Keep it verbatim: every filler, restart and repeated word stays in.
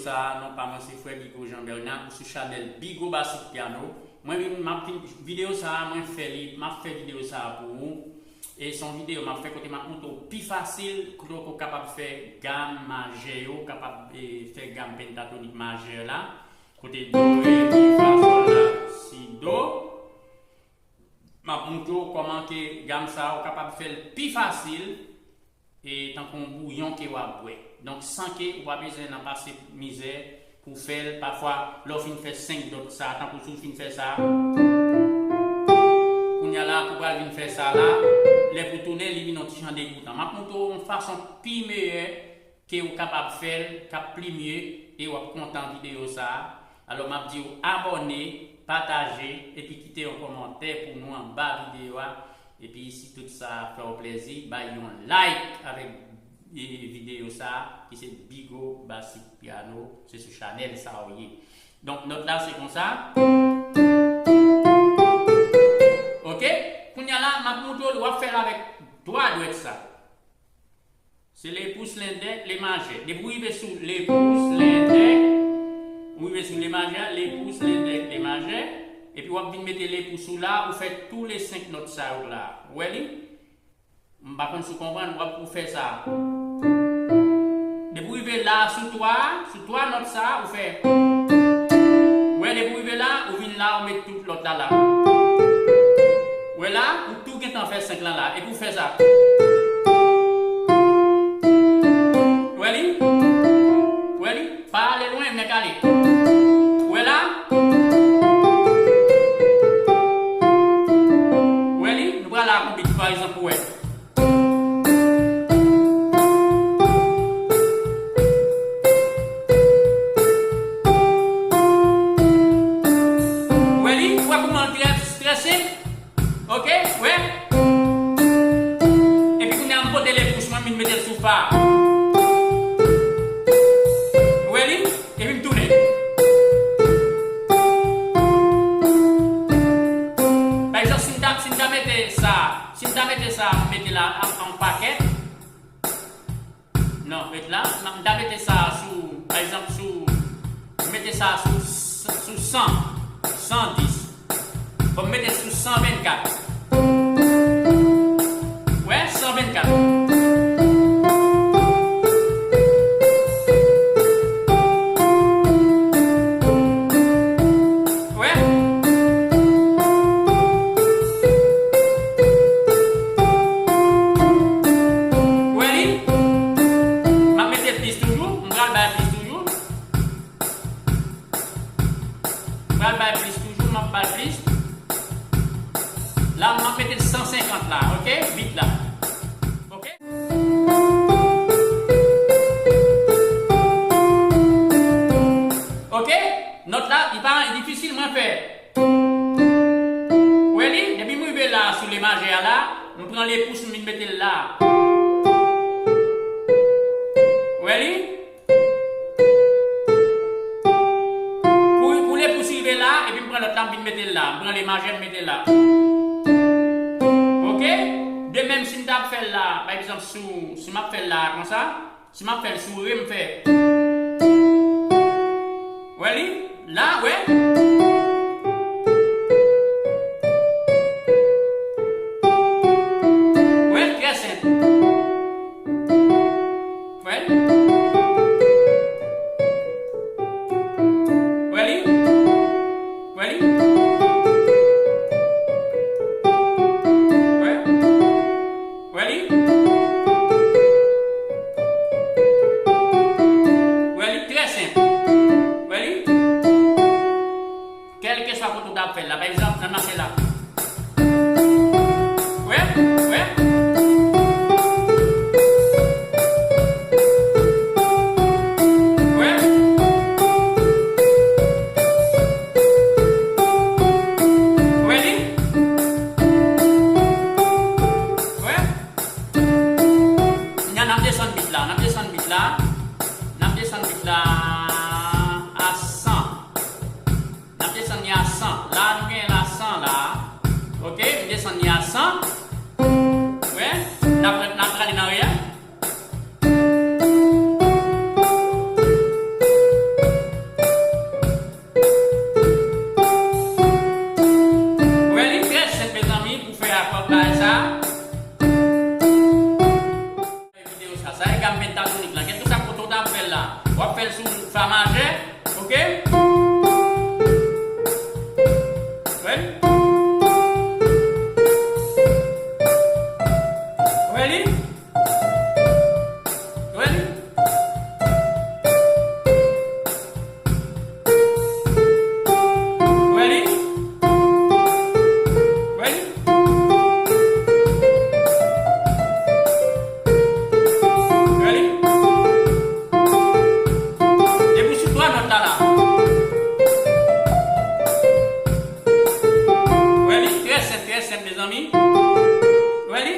Sa, non pa mwen se frè Bigo Jean Bernard, ou sou chanèl Bigo Basic Piano. Mwen vin, m ap vin, videyo sa a, mwen fè li, m ap fè videyo sa a pou ou. E se yon videyo m ap fè kote m ap montre w pi fasil, kote w kapab fè gam majè yo, kapab, e, fè gam pentatonik majè la. Kote do, re, mi, fa, sòl, la, si, do. M ap montre w kòman ke gam sa a, ou kapab fè l pi fasil, e tankou yon bouyon ke w ap bwè. Donk, san ke ou pa bezwen nan pase mizè pou fè l. Pafwa, lè w fin fè senk nòt sa a, tankou si w fin fè sa a, kounye a la, pou pral vin fè sa a la, lè pou tounen, li vin yon ti jan degoutan. M ap montre w yon fason pi meyè ke ou kapab fè l, k ap pli mye, e w ap kontan videyo sa a. Alò, m ap di w abòne, pataje, epi kite yon kòmantè pou nou anba videyo a. Epi, si tout sa fè w plèzi, bay yon like avèk, e, videyo sa a, ki se Bigo Basic Piano, se sou chanèl sa a w ye. Donk, nòt la, se konsa. Oke? Kounye a la, m ap montre w, w ap fè l avèk twa dwèt sa. Se le pous, lendèk, le majè. Depi w rive sou le pous, lendèk, ou rive sou le majè, le pous, lendèk, le majè, epi w ap vin mete le pous ou la, ou fè tou le senk nòt sa yo la. Ou wè li? M pa konn si w konprann, w ap ou fè sa. Depi w rive la, sou twa, sou twa nòt sa, ou fè. Ou wè, depi w rive la, ou vin la, ou met tout lòt la la. Ou wè la, ou tou gentan fè senk lan la, epi w fè sa. Ou wè li? Ou wè li? Pa ale lwen, men kale. Ou wè la? Ou wè li? Nou pral la konbit, pa egzanp, ou wè. Ou wè li? Ou wè kòman l trè, trè senp? Oke, wè. Epi kounye a m pote le pous mwen, m vin mete l sou fa. Ou wè li? Epi m tounen. Pa egzanp, si m ta, si m ta mete sa, si m ta mete sa, m mete la an, an pakèt. Non, ret la. M ta mete sa sou, pa egzanp, sou, m mete sa sou, sou san, san dis. Bon, m mete sou san vennkat. Wè, san vennkat. Wè. Wè li? M ap mete plis toujou. M pral bay plis toujou. M pral bay plis toujou, m ap bay plis. La, m ap mete san senkant la, oke? Bit la. Oke? Oke? Nòt la, li pa difisil, mwen fè. Wè li? Depi m rive la, sou le majè a la, m pran le pous, m vin mete l la. Wè li? Pou, pou le pous rive la, epi m pran lòt la, m vin mete l la. M pran le majè, m mete l la. Oke? De menm, si m ta fè l la, pa egzanp, sou, si m ap fè l la, konsa, si m ap fè l sou re, m fè. Wè li? La, wè. Wè, trè senp. Wè li? Wè li? Wè li? Wè? Wè li? Wè li? Trè senp. Wè li? Kèlkeswa kote w ta ap fè l la, pa egzanp, nan mache la. Wè, wè. Wè. Wè li. Wè. Kounye a n ap desann bit la, n ap desann bit la. N ap desann bit la a san. N ap desann li a san. La, nou gen la san la. Fa majè, oke? Wè li? Wè li? Wè li? Wè li? Wè li? Wè li? Depi sou twa nòt la la. Wè li? Trè senp, trè senp, mezanmi. Wè li?